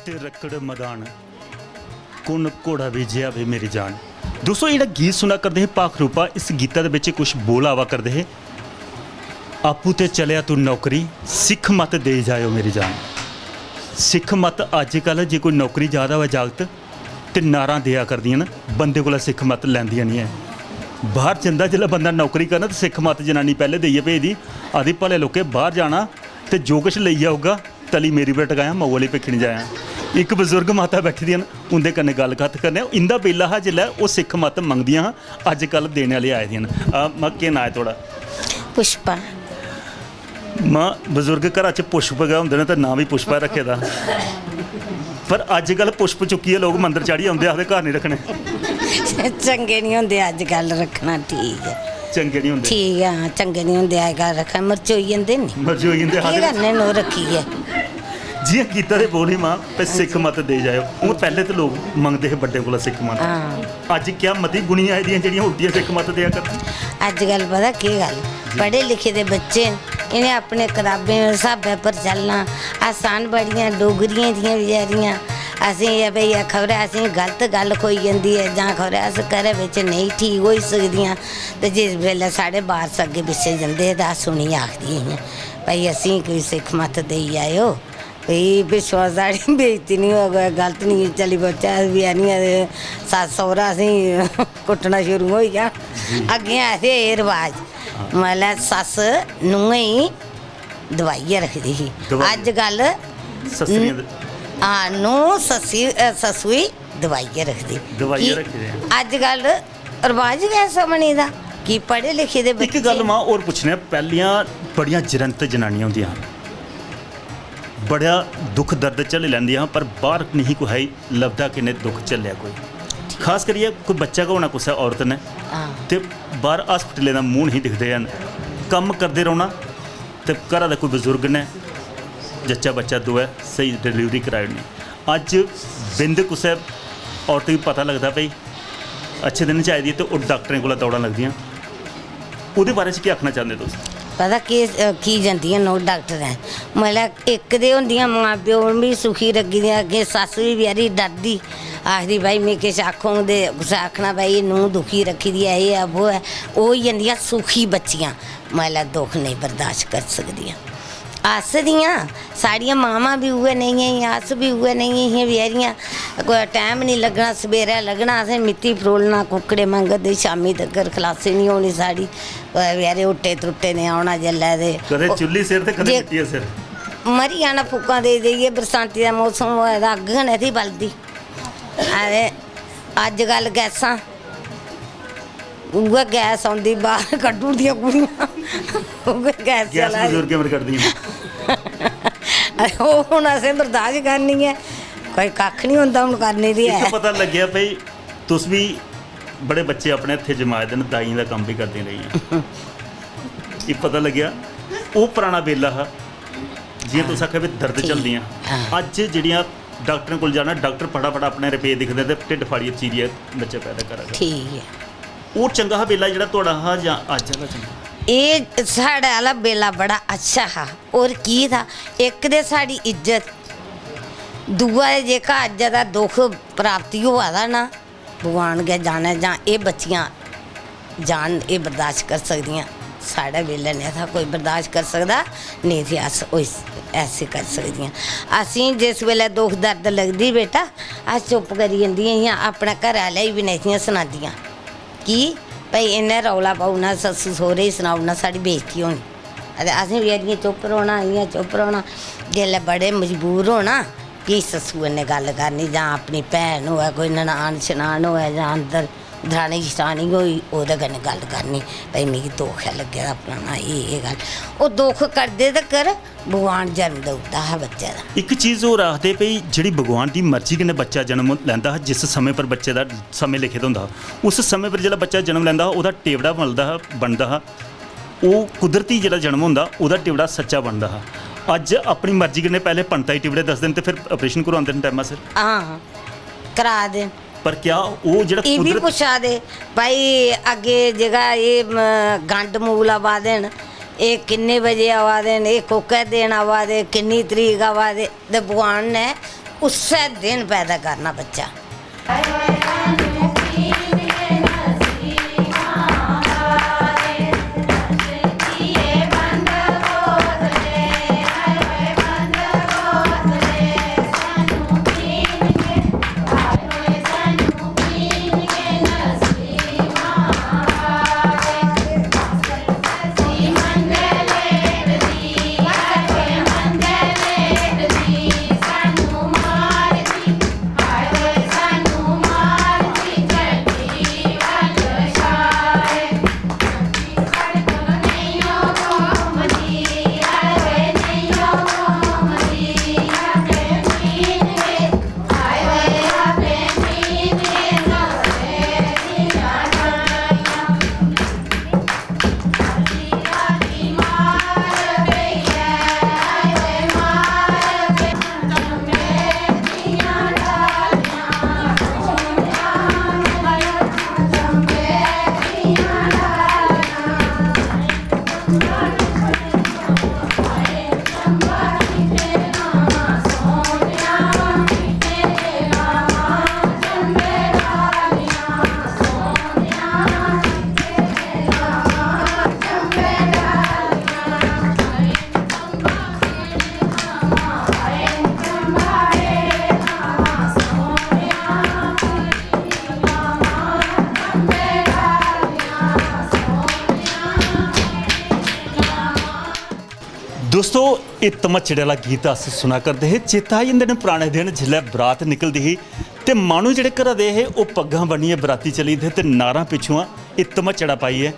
ते रक्कड़ मदान, कु'न घोड़ा विजेआ वे मेरी जान। दोस्तो, जेह्ड़ा गीत सुना करदे हे भाख रूपा, इस गीता दे बिच कुछ बोल आवा करदे हे, "आपूं ते चलेआ तू नौकरी, सिक्ख मत देई जाएओ मेरी जान।" सिक्ख मत अज्जकल जे कोई नौकरी जा दा होऐ जागत, ते नारां देआ करदियां न, बंदे कोला सिक्ख मत लैंदियां निं ऐ। बाहर जंदा जिसलै बंदा नौकरी करन, ते सिक्ख मत जनानी पैह्ले देइयै भेजदी, आखदी, "भले लोकें बाहर जाना ते जो किश लेइयै औगा, तली मेरी पर टकायां, मऊ आह्ली भिक्खी निं जायां।" इक बजुर्ग माता बैठी दियां न, उं'दे कन्नै गल्ल कत्थ करने आं। इं'दा बेल्ला हा जिसलै ओह् सिक्ख मत मंगदियां हां, अज्जकल देने आह्ले आए दियां न। आ, मां, केह् नांऽ ऐ थुआढ़ा? पुष्पा। मां, बजुर्ग घरा च पुष्प गै होंदे न ते नांऽ बी पुष्पा रक्खे दा। पर अज्जकल पुष्प चुक्कियै लोक मंदर चाढ़ी औंदे, आखदे घर निं रक्खने। चंगे निं होंदे अज्जकल रक्खना, ठीक ऐ। चंगे निं होंदे। ठीक ऐ, हां, चंगे निं होंदे अज्जकल रक्खना, मरचोई जंदे नी। मरचोई जंदे, केह् आखदे। करने न ओह् रक्खियै? जि'यां गीता दे बोल ही मां, "ते सिक्ख मत देई जाएओ।" हून पैह्ले ते लोक मंगदे हे बड्डें कोला सिक्ख मत। हां। अज्ज क्या मती बुनियां आई दियां जेह्ड़ियां उल्टियां सिक्ख मत देआ करदियां? अज्जकल पता केह् गल्ल, पढ़े लिखे दे बच्चे न, इ'नें अपने कताबें दे स्हाबै पर चलना। अस अनपढ़ियां डोगरियें दियां बचैरियां, असें एह् भैया खबरै असें गलत गल्ल खोई जंदी ऐ जां खबरै अस घरै बिच नेईं ठीक होई सकदियां। ते जिस बेल्लै साढ़े बारस अग्गें पिच्छें जंदे हे ते अस उ'नेंगी आखदियां हियां, "भाई, असेंगी कोई सिक्ख मत देई आएओ।" भाई, पिच्छुआं साढ़ी बेइज्जती निं होऐ, कोई गलत निं चली पौचै, अस बी आनियै ते सस्स सौह्रा असेंगी कुट्टना शुरू होई जा। अग्गें आखदे एह् रवाज, मतलब, सस्स नूहें गी दबाइयै रखदी ही। दबाइयै। अज्जकल सस्सरियां द- हां, नूंह् सस्सी, अ, सस्सू गी दबाइयै रखदी। दबाइयै कि रखदे आ। अज्जकल रवाज गै ऐसा बनी दा कि पढ़े लिखे दे इक बच्चे गल्ल मां होर पुच्छने आं, पैह्लियां बड़ियां जरंत जनानियां होंदियां हियां, बड़ा दुख दर्द झल्ली लैंदियां हियां, पर बाहर नहीं कुसै गी लभदा कि इ'नें दुख झल्लेआ कोई। खास करियै कोई बच्चा गै होना कुसै औरत ने, हां। ते बाहर हस्पिटलें दा मूंह नहीं दिखदे हैन। कम्म करदे रौह्ना ते घरा दा कोई बजुर्ग ने जच्चा बच्चा दोऐ, स्हेई डिलीवरी कराई ओड़नी। अज्ज बिंद कुसै औरत गी पता लगदा भई अच्छे दिन च आई दी ऐ ते ओह् डाक्टरें कोला दौड़ां लगदियां। ओह्दे बारे च केह् आखना चांह्दे तुस? पता केह्, अ, की जंदियां न ओह् डाक्टरें? मतलब, इक ते होंदियां मां प्यो बी सुखी लग्गी दियां, अग्गें सस्स बी बचैरी डरदी, आखदी, "भाई, में किश आखङ ते कुसै आखना, भाई, एह् नूंह् दुखी रक्खी दी ऐ, एह् ऐ, वो ऐ।" ओह् होई जंदियां सुखी बच्चियां, मतलब, दुख नेईं बर्दाश्त करी सकदियां। अस दियां, साढ़ियां मावां बी उ'ऐ नेहियां हियां, अस बी उ'ऐ नेहियां हियां बचैरियां। कुतै टैम निं लग्गना, सवेरै लग्गना असें मित्ती फरोलना, कुक्कड़े मंगदे, शामीं तगर खलासी निं होनी साढ़ी। कुतै बचैरे हुट्टे त्रुट्टे दे औना जेल्लै ते कदें ओह् चु'ल्ली सिर ते कदें जे मिट्टियै सिर। मरी जाना फूकां देई देइयै, बरसांती दा मौसम होऐ तां अग्ग गै नेईं थी बलदी। आ ते अज्जकल गैसां, उ'ऐ गैस औंदी, बाह्र कड्ढी ओड़दियां कुड़ियां, उ'ऐ गैस गैस चला दी। बजुर्गें पर कड्ढदियां। ओह् हून असें बर्दाश्त करनी ऐ, कोई कक्ख निं होंदा हून करने दी इक ऐ। पता लग्गेआ भई तुस बी बड़े बच्चे अपने हत्थें जमाए दे न, दाइयें दा कम्म बी करदियां रेहियां। एह् पता लग्गेआ, ओह् पराना बेल्ला हा, जि'यां तुस आखा दे दर्द ठीक। झल्लदियां। हां। अज्ज जेह्ड़ियां डाक्टरें कोल जाना, डाक्टर फटाफट अपने रपेऽ दिखदे ते ढिड्ड फाड़ियै चीरियै बच्चे पैदा करा दे। ठीक ऐ। ओह् चंगा हा बेल्ला जेह्ड़ा थुआढ़ा हा जां अज्ज आह्ला चंगा? एह् साढ़े आह्ला बेल्ला बड़ा अच्छा हा। होर की था? इक ते साढ़ी इज्जत, दूआ एह् जेह्का अज्जै दा दुख प्राप्ति होआ दा ना, भगवान गै जानै जां एह् बच्चियां जान, एह् बर्दाश्त करी सकदियां। साढ़े बेल्लै नेईं था कोई बर्दाश्त करी सकदा, नेईं थी अस होई स-, ऐसे करी सकदियां। असें जिस बेल्लै दुख दर्द लगदी बेटा, अस चुप्प करी जंदियां हियां, अपने घरै आह्ले गी बी नेईं थियां सनांदियां। की? भई इ'न्नै रौला पाई ओड़ना, सस्सू सौह्रे गी सनाई ओड़ना, साढ़ी बेइज्जती होनी। ते असें बी इ'यां चुप्प रौह्ना, इ'यां चुप्प रौह्ना। जेल्लै बड़े मजबूर होना, फ्ही सस्सु कन्नै गल्ल करनी, जां अपनी भैन होऐ, कोई ननान शनान होऐ, जां अंदर दरानी जठानी होई, ओह्दे कन्नै गल्ल करनी, "भई, मिगी दुख ऐ लग्गे दा, फलाना, एह्, एह् गल्ल।" ओह् दुख कड्ढदे तगर भगवान जन्म देई ओड़दा हा बच्चे दा। इक चीज होर आखदे भई, जेह्ड़ी भगवान दी मर्जी कन्नै बच्चा जन्म लैंदा हा, जिस समें पर बच्चे दा समें लिखे दा होंदा हा, उस समें पर जेल्लै बच्चा जन्म लैंदा हा, ओह्दा टेबड़ा बनदा हा, बनदा हा, ओह् कुदरती जेह्ड़ा जन्म होंदा, ओह्दा टिबड़ा सच्चा बनदा हा। अज्ज अपनी मर्जी कन्नै पैह्ले पंता गी टिबड़े दसदे न ते फिर ऑपरेशन करवांदे न टैमा सिर। हां, करा दे न। पर क्या ओह् जेह्ड़ा एह् बी कुदरत पुच्छा दे, भाई, अग्गें जेह्का एह्, म, गंड मूल आवा दे न, एह् किन्ने बजे आवा दे न, एह् कोह्के दिन आवा दे, किन्नी तरीक आवा दे, ते भगवान ने उस्सै दिन पैदा करना बच्चा। दोस्तो, एह् धमच्चड़े आह्ला गीत अस सुना करदे हे। चेता आई जंदे न पराने दिन, जिसलै बरात निकलदी ही ते माह्नू जेह्ड़े घरा दे हे, ओह् पग्गां बन्नियै बराती चली जंदे हे ते नारां पिच्छुआं एह् धमच्चड़ा पाइयै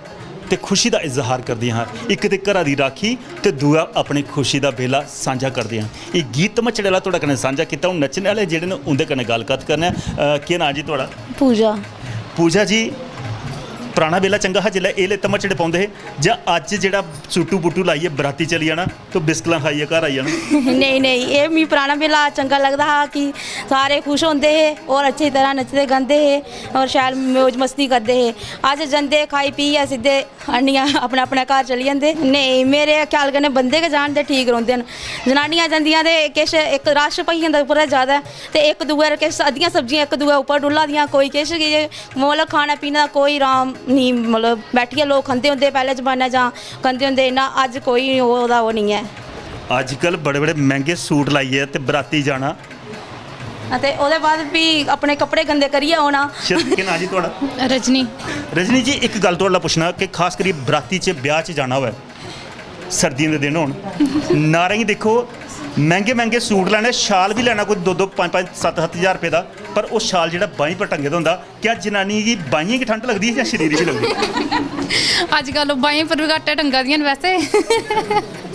ते खुशी दा इजहार करदियां हां। इक ते घरा दी राखी ते दूआ अपनी खुशी दा बेला सांझा करदियां हां। एह् गीत धमच्चड़े आह्ला थुआढ़े कन्नै सांझा कीता। हून नच्चने आह्ले जेह्ड़े न, उं'दे कन्नै गल्ल कत्थ करने आं। अ, केह् नांऽ जी थुआढ़ा? पूजा। पूजा जी, पराना बेला चंगा हा, जिसलै एह् ले धमच्चड़े पौंदे हे, जां अज्ज जेह्ड़ा सूटू बूटू लाइयै बराती चली जाना, तो बिस्कलां खाइयै घर आई जाना? नेईं, नेईं, एह् मिगी पराना बेला चंगा लगदा हा कि सारे खुश होंदे हे और अच्छी तरह नचदे गांदे हे और शैल मौज मस्ती करदे हे। अज्ज जंदे, खाई पीयै सिद्धे आनियै अपने अपने घर चली जंदे। नेईं, मेरे ख्याल कन्नै बंदे गै जान ते ठीक रौंह्दे न। जनानियां जंदियां ते किश इक रश भई जंदा उप्पर ज्यादा, ते इक दूए र-, किश अद्धियां सब्जियां इक दूए उप्पर डुल्ला दियां, कोई किश, की जे मतलब खाने पीने दा कोई राम निं, मतलब बैठियै लोक खंदे होंदे पैह्ले जमानै, जां खंदे होंदे, इन्ना अज्ज कोई ओह्दा ओह् निं ऐ। अज्जकल बड़े बड़े मैंह्गे सूट लाइयै ते बराती जाना। ते ओह्दे बाद फ्ही अपने कपड़े गंदे करियै औना। शर्त, केह् नांऽ जी थुआढ़ा? रजनी। रजनी जी, इक गल्ल थुआढ़े कोला पुच्छना कि खास करियै बराती च, ब्याह् च जाना होऐ, सर्दियें दे दिन होन, नारें गी दिक्खो, मैंह्गे मैंह्गे सूट लैने, शाल बी लैना कोई दो दो, पंज पंज, सत्त सत्त ज्हार रपेऽ दा, पर ओह् शाल जेह्ड़ा बाहीं पर टंगे दा होंदा, क्या जनानियें गी बाहियें गी ठंड लगदी ऐ जां शरीर गी लगदी? अज्जकल ओह् बाहियें पर बी घट्ट गै टंगा दियां न वैसे।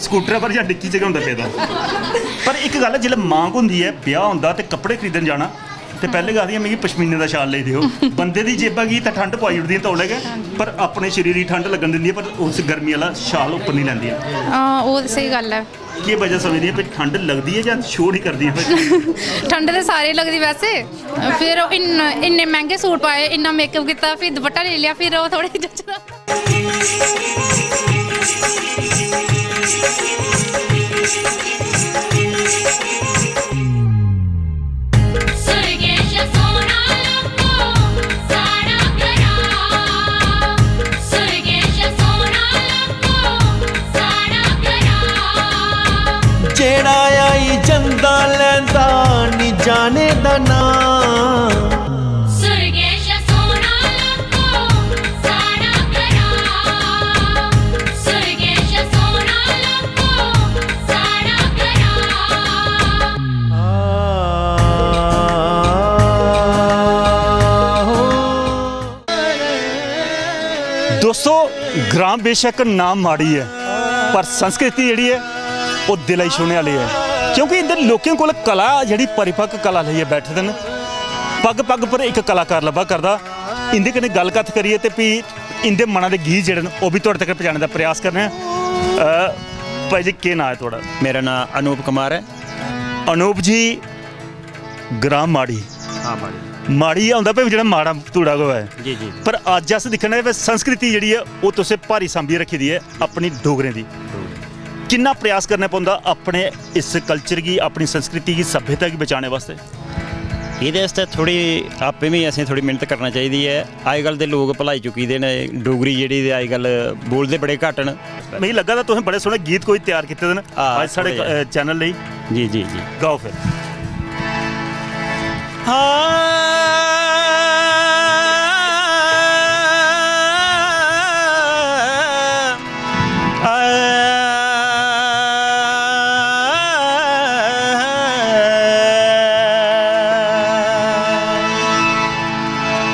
स्कूटर पर जां डिक्की च गै होंदा पेदा। पर इक गल्ल ऐ, जिसलै मांग होंदी ऐ, ब्याह् होंदा ते कपड़े खरीदन जाना, ते पैह्लें गै आखदियां, "मिगी पश्मीने दा शाल लेई देओ।" बंदे दी जेबा गी ते ठंड पुआई ओड़दियां तौले गै, पर अपने शरीर गी ठंड लग्गन दिंदियां, पर उस गर्मी आह्ला शाल उप्पर निं लैंदियां। हां, ओह् ते स्हेई गल्ल ऐ। केह् वजह समझदी ऐ, भाई ठंड लगदी ऐ जां शो निं करदी ऐ? ठंड ते सारे लगदी वैसे, फिर ओह् इन्न-, इन्ने मैंह्गे सूट पाए, इन्ना मेकअप कीता, फिर दुपट्टा लेई लेआ, फिर ओह् थोह्ड़े जचदा। सुरगेश सोना लग्गो साढ़ा ग्रां, सुरगेश सोना लग्गो साढ़ा ग्रां। जेह्ड़ा आई जंदा लैंदा नी जाने दा नांऽ। सुरगेश सोना लग्गो साढ़ा ग्रां, सुरगेश सोना लग्गो साढ़ा ग्रां। दोस्तो, ग्रां बेशक नां माड़ी ऐ, पर संस्कृति जेह्ड़ी ऐ, ओह् दिलै गी छूह्ने आह्ली ऐ, क्योंकि इं'दे लोकें कोल कला, जेह्ड़ी परिपक्व कला लेइयै बैठे दे न। पग पग पर इक कलाकार लब्भा करदा। इं'दे कन्नै गल्ल कत्थ करियै ते फ्ही इं'दे मना दे गीत जेह्ड़े न, ओह् बी थुआढ़े तगर पजाने दा प्रयास करने आं। अ, भाई जी, केह् नांऽ ऐ थुआढ़ा? मेरा नांऽ अनूप कुमार ऐ। अनूप जी, ग्रां माड़ी। हां, माड़ी। माड़ी गै होंदा भाई, जेह्ड़ा माड़ा तूड़ा गै होऐ। जी, जी। पर अज्ज अस दिक्खने आं भाई, संस्कृति जेह्ड़ी ऐ, ओह् तुसें भारी सांभियै रक्खी दी ऐ अपनी डोगरें दी। डोगरें। किन्ना प्रयास करना पौंदा अपने इस कल्चर गी, अपनी संस्कृति गी, सभ्यता गी बचाने वास्तै? एह्दे आस्तै थोह्ड़ी आपें बी असें थोह्ड़ी मेह्नत करना चाहिदी ऐ। अजकल दे लोक भलाई चुकी दे न, डोगरी जेह्ड़ी ते अजकल बोलदे बड़े घट्ट न। मिगी लग्गा दा तुसें बड़े सोह्ने गीत कोई त्यार कीते दे न हां, अज्ज साढ़े थोह्ड़े क-, अ, चैनल लेई। जी, जी, जी। गाओ फिर। हां।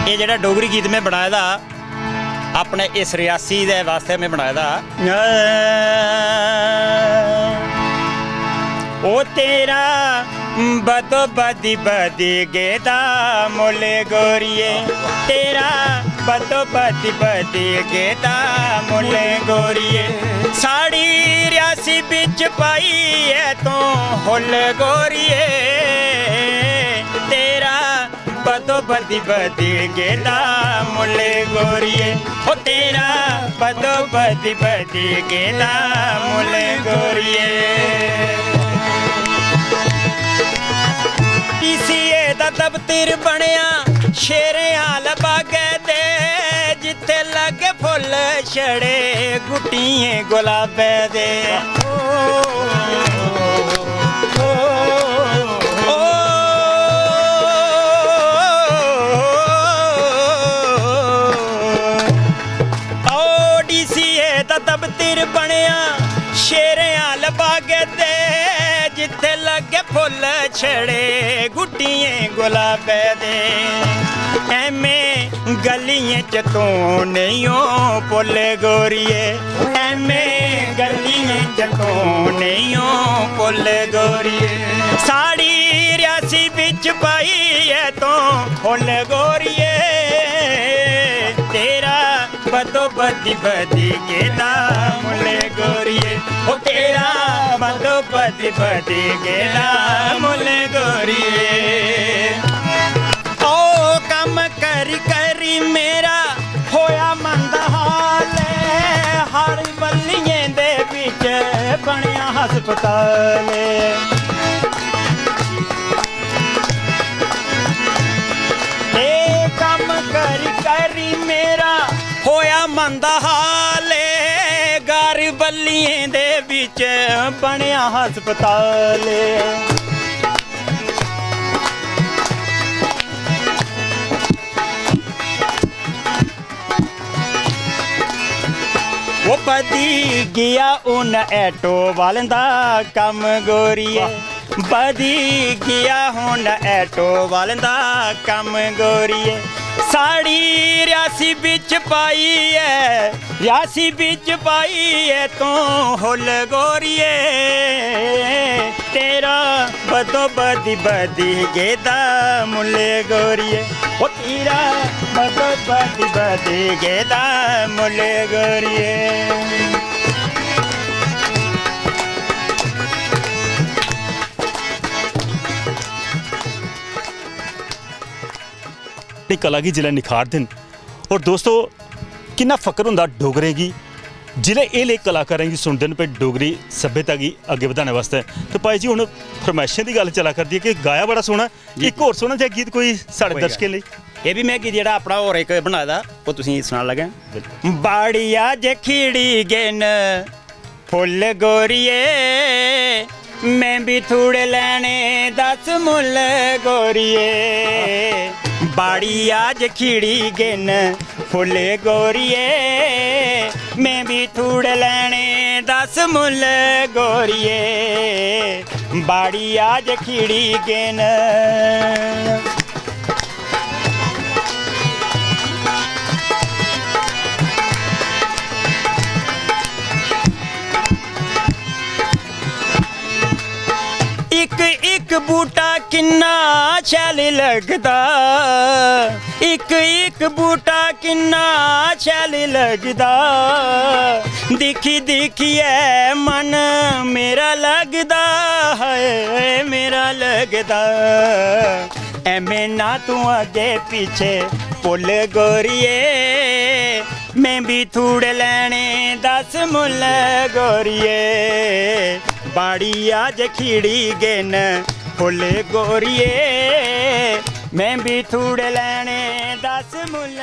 एह् जेह्ड़ा डोगरी गीत में बनाए दा, अपने इस रियासी दे वास्तै में बनाए दा। ओ तेरा बदो बदी बदी गेदा मुल्ल गोरिये, तेरा बदो बदी बदी गेदा मुल्ल गोरिये। साढ़ी रियासी बिच पाई ऐ तूं हुल्ल गोरिये, तेरा बदो बदी बदी गेदा मुल्ल गोरिये, ओ तेरा बदो बदी बदी गेदा मुल्ल गोरिये। डीसीए दा दफ्तर बनेआ शेरें आह्ला बागै ते जित्थै लग्गे फुल्ल छड़े गुट्टियें गुलाबै दे। ओ, ओ, ओ, ओ, ओ, डीसीए दा दफ्तर बनेआ शेरें आह्ला बागै ते जित्थै लग्गे फुल्ल छड़े गुट्टियें गुलाबै दे। ऐमें गलियें च तूं नेईं ओ पुल्ल गोरिये, ऐमें गलियें च तूं नेईं ओ पुल्ल गोरिये। साढ़ी रियासी बिच पाई ऐ तूं फुल्ल गोरिये, तेरा बदो बदी बदी गेदा मुल्ल गोरिये, ओ तेरा बदो बदी बदी गेदा मुल्ल गोरिये। ओ कम्म करी करी मेरा होया मंदा हाल, हर बल्लियें दे बिच बनेआ हस्पताल। ए कम्म करी करी मेरा होया मंदा हाल, गार बल्लियें दे बिच बनेआ हस्पताल। ओ बधी गेआ हून ऐटो वालें दा कम्म गोरिये, बधी गेआ हून ऐटो वालें दा कम्म गोरिये। साढ़ी रियासी बिच पाई ऐ, रियासी बिच पाई ऐ तूं हुल्ल गोरिये। तेरा बदो बदी बदी गेदा मुल्ल गोरिये, ओ तेरा बदो बदी बदी गेदा मुल्ल गोरिये। अपनी कला गी जिसलै निखारदे न, और दोस्तो, किन्ना फकर होंदा डोगरें गी जिसलै एह् लेह कलाकारें गी सुनदे न, भाई, डोगरी सभ्यता गी अग्गें बधाने वास्तै। ते भाई जी, हुन फरमाइशें दी गल्ल चला करदी ऐ कि गाया बड़ा सोह्ना, जी, इक जी। होर सोह्ना जेहा गीत कोई साढ़े कोई दर्शकें गल्ल। लेई। एह् बी में गीत जेह्ड़ा अपना होर इक बनाए दा, ओह् तुसेंगी सनान लगा। बिल्कुल। बाड़िया जे खिड़ी गे न फुल्ल गोरिये, में बी थुड़े लैने दस मुल्ल गोरिये। बाड़िया जे खिड़ी गे न फुल्ल गोरिये, में बी थुड़े लैने दस मुल्ल गोरिये। बाड़िया जे खिड़ी गे न। इक इक बूटा किन्ना शैल लगदा, इक इक बूटा किन्ना शैल लगदा, दिक्खी दिक्खियै मन मेरा लगदा, हाय मेरा लगदा। ऐमें ना तूं अग्गें पिच्छें भुल्ल गोरिये, में बी थूड़े लैने दस मुल्ल गोरिये, बाड़िया जे खिड़ी गे न फुल्ल गोरिये, में बी थूड़े लैने दस मुल्ल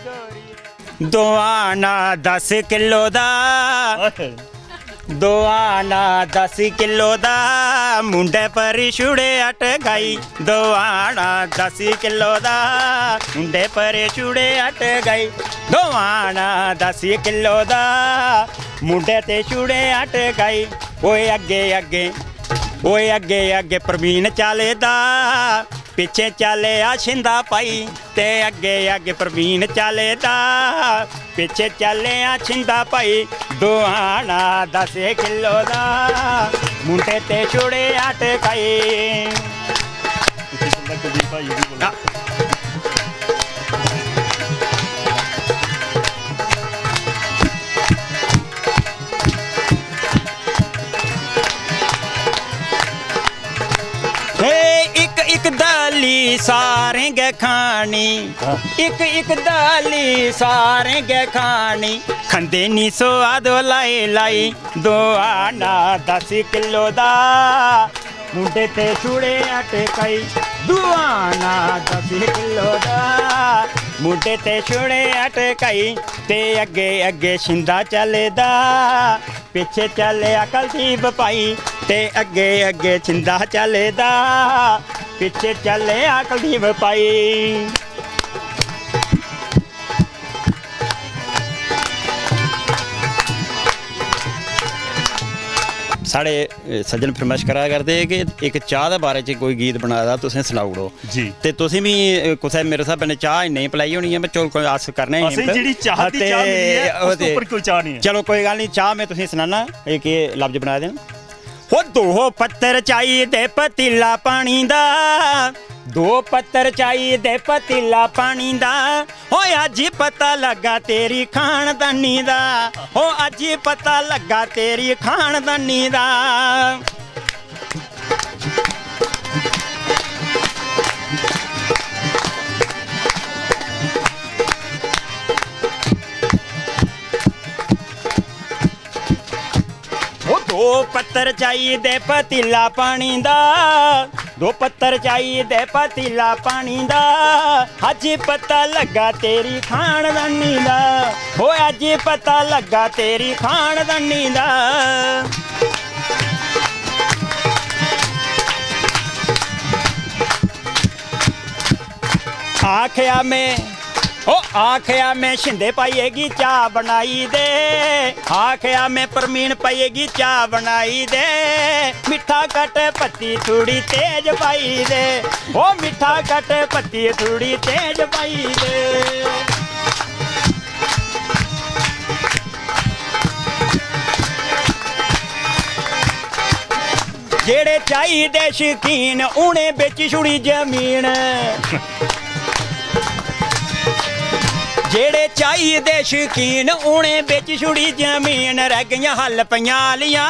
गोरिये। दोआना दस किलो दा, दोआना दस किलो दा, मुंडे पर छुड़े अटकाई। दोआना दस किलो दा, मुंडे पर छुड़े अटकाई। दोआना दस किलो दा, मुंडे ते छुड़े अटकाई। ओए अग्गे अग्गे, ओए अग्गे अग्गे प्रवीण चलदा, पिच्छे चलेआ छिंदा पाई, ते अग्गे अग्गे प्रवीण चलदा, पिच्छे चलेआ छिंदा पाई। दोआना दस किलो दा, मुंडे ते छुड़े अटकाई। हे इक इक दाली सारें गै खानी, हाँ। इक इक दाली सारें गै खानी, खंदे नी सोआद लाई लाई। दोआना दस किलो दा, मुंडे ते छुड़े अटकाई। दोआना दस किलो दा, मुंडे ते छुड़े अटकाई। ते अग्गे अग्गे छिंदा चलदा, पिच्छे चलेआ कुलदीप भाई, ते अग्गे अग्गे छिंदा चलदा, पिच्छे चलेआ कुलदीप भाई। साढ़े, अ, सज्जन फरमाइश करा करदे कि इक चाह् दे बारे च कोई गीत बनाए दा तुसें सनाई ओड़ो। जी। ते तुसें बी, अ, कुसै मेरे स्हाबै नै चाह् नेईं पलाई होनी ऐ, पर चलो कोई अस करने आं असें हिम्मत। जेह्ड़ी चाह् दी ते चाह् मिली ऐ, ओह् उस ते उप्पर कोई चाह् निं ऐ। चलो कोई गल्ल निं, चाह् में तुसेंगी सनाना, एह् केह् लफ्ज बनाए दे न। हो दो पत्तर चाहिदे पतीला पानी दा, दो पत्तर चाहिदे पतीला पानी दा। हो अज्ज पता लग्गा तेरी खानदानी दा, हो अज्ज पता लग्गा तेरी खानदानी दा। ओ दो पत्तर चाहिदे पतीला पानी दा, दो पत्तर चाहिदे पतीला पानी दा। अज्ज पता लग्गा तेरी खानदानी दा, ओ अज्ज पता लग्गा तेरी खानदानी दा। आखेआ में, ओ आखेआ में, शिंदे भाइये गी चाह् बनाई दे। आखेआ में, परवीन भाइये गी चाह् बनाई दे। मिट्ठा घट्ट, पत्ती थोड़ी तेज पाई दे। ओ मिट्ठा घट्ट, पत्ती थोड़ी तेज पाई दे। जेह्ड़े चाहिदे शकीन, उ'नें बेची छुड़ी जमीन। जेह्ड़े चाहिदे शकीन, उ'नें बेची छुड़ी जमीन। रह गइयां हल पंजालियां।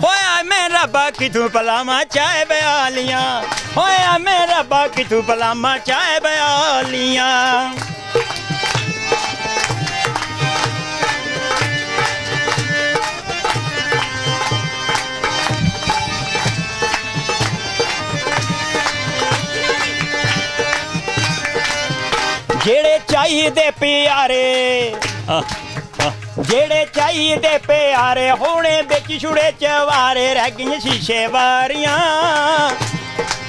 होया में रब्बा कित्थूं पलावां चाय बयालियां। होया में रब्बा कित्थूं पलावां चाय बयालियां। जेह्ड़े चाहिदे प्यारे, जेह्ड़े चाहिदे प्यारे, होने बिच छुड़े चवारे, रह गइयां शीशे बारियां।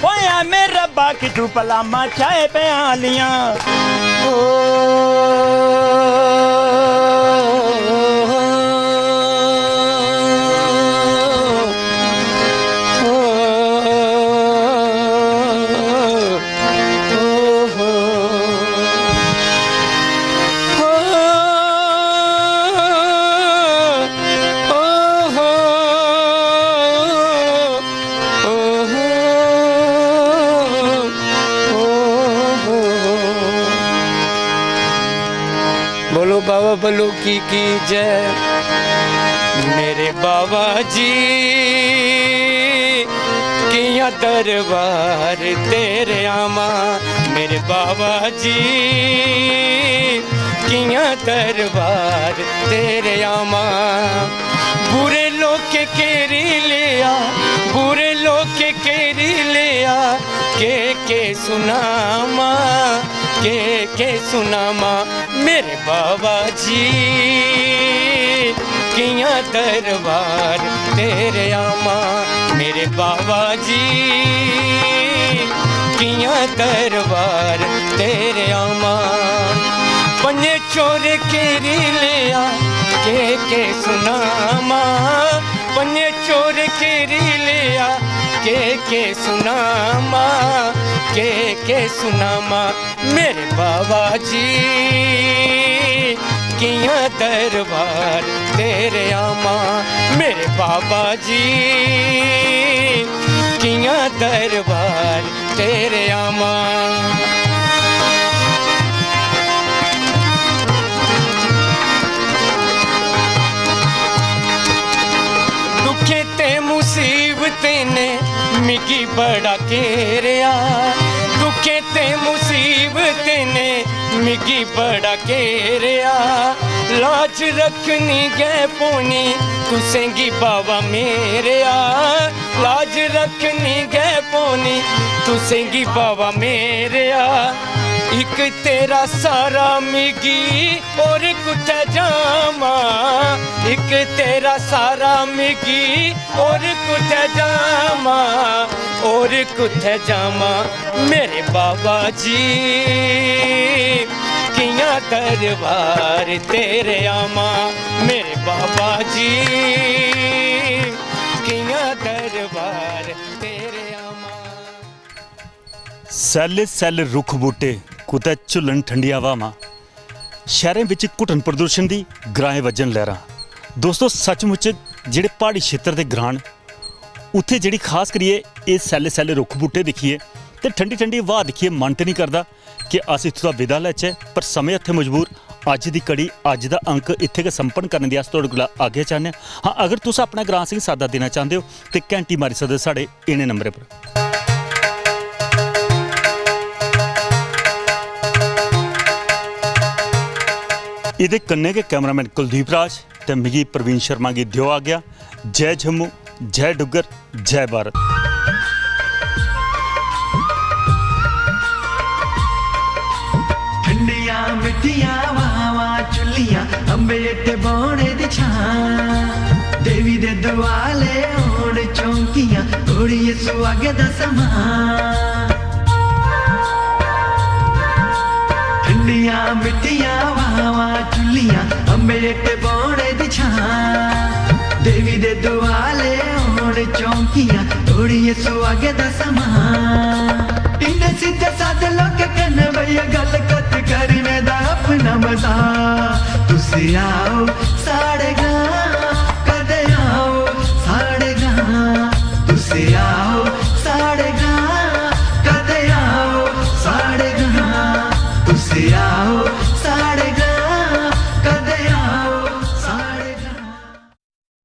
ओए मेरे रब्बा, कित्थूं पलावां चाय प्यालियां। ओ, ओ, ओ, ओ, ओ, ओ, ओ, ओ, ओ। बोलो बाबा बलूकी की जय। मेरे बाबा जी, कियां दरबार तेरे आवां, मेरे बाबा जी, कियां दरबार तेरे आवां। बुरे लोकें घेरी लिया, बुरे लोकें घेरी लिया, के के सुनावां, के के सुनावां। मेरे बाबा जी, कियां दरबार तेरे आवां। मेरे बाबा जी, कियां दरबार तेरे आवां। पंजे चोर घेरी लिया, के के सुनावां। पंजे चोर घेरी लिया, के के सुनावां, के के सुनावां। मेरे बाबा जी, कियां दरबार तेरे आवां। मेरे बाबा जी, कियां दरबार तेरे आवां। दुखें ते मुसीबतें ने मिगी बड़ा घेरेआ, दुखें ते मुसीबतें ने मिगी बड़ा घेरेआ। लाज रक्खनी गै पौनी तुसेंगी बाबा मेरेआ, लाज रक्खनी गै पौनी तुसेंगी बाबा मेरेआ। इक तेरा सारा मिगी, और कुत्थै जावां। इक तेरा सारा मिगी, और कुत्थै जावां, और कुत्थै जावां। मेरे बाबा जी, कियां दरबार तेरे आवां। मेरे बाबा जी, कियां दरबार तेरे आवां। सैल्ले सैल्ले रुक्ख बूह्टे, कुतै झुल्लन ठंडियां ब्हामां, शैह्रें बिच घुटन प्रदूषण दी, ग्राएं वज्जन लैह्रां। दोस्तो, सचमुच जेह्ड़े प्हाड़ी क्षेत्र दे ग्रां न, उत्थै जेह्ड़ी खास करियै एह् सैल्ले सैल्ले रुक्ख बूह्टे दिक्खियै ते ठंडी ठंडी ब्हा दिक्खियै मन ते निं करदा कि अस इत्थूं दा विदा लैचै, पर समें हत्थै मजबूर। अज्ज दी कड़ी, अज्ज दा अंक इत्थै गै संपन्न करने दी अस थुआढ़े कोला आज्ञा चाह्न्ने आं। हां, अगर तुस अपना ग्रां असेंगी साद्दा देना चांह्दे ओ, ते घैंटी मारी सकदे ओ साढ़े इ'नें नंबरें पर। एह्दे कन्नै गै कैमरामैन कुलदीप राज ते मिगी प्रवीण शर्मा गी देओ आज्ञा। जय जम्मू, जय डुग्गर, जय भारत। ठंडियां मिट्ठियां ब्हावां झुल्लियां, अम्बे हेठ बौह्ने दी छां। देवी दे दुआले होन चौंकियां, ओड़िये सुहागे दा समां। ठंडियां मिट्ठियां ब्हावां झुल्लियां, अम्बे हेठ बौह्ने दी छां। देवी दे दुआले होन चौंकियां, ओड़िये सुहागे दा समां। इन्ने सिद्धे सादे लोकें कन्नै बेहियै गल्ल कत्थ करने दा अपना मजा। तुस आओ,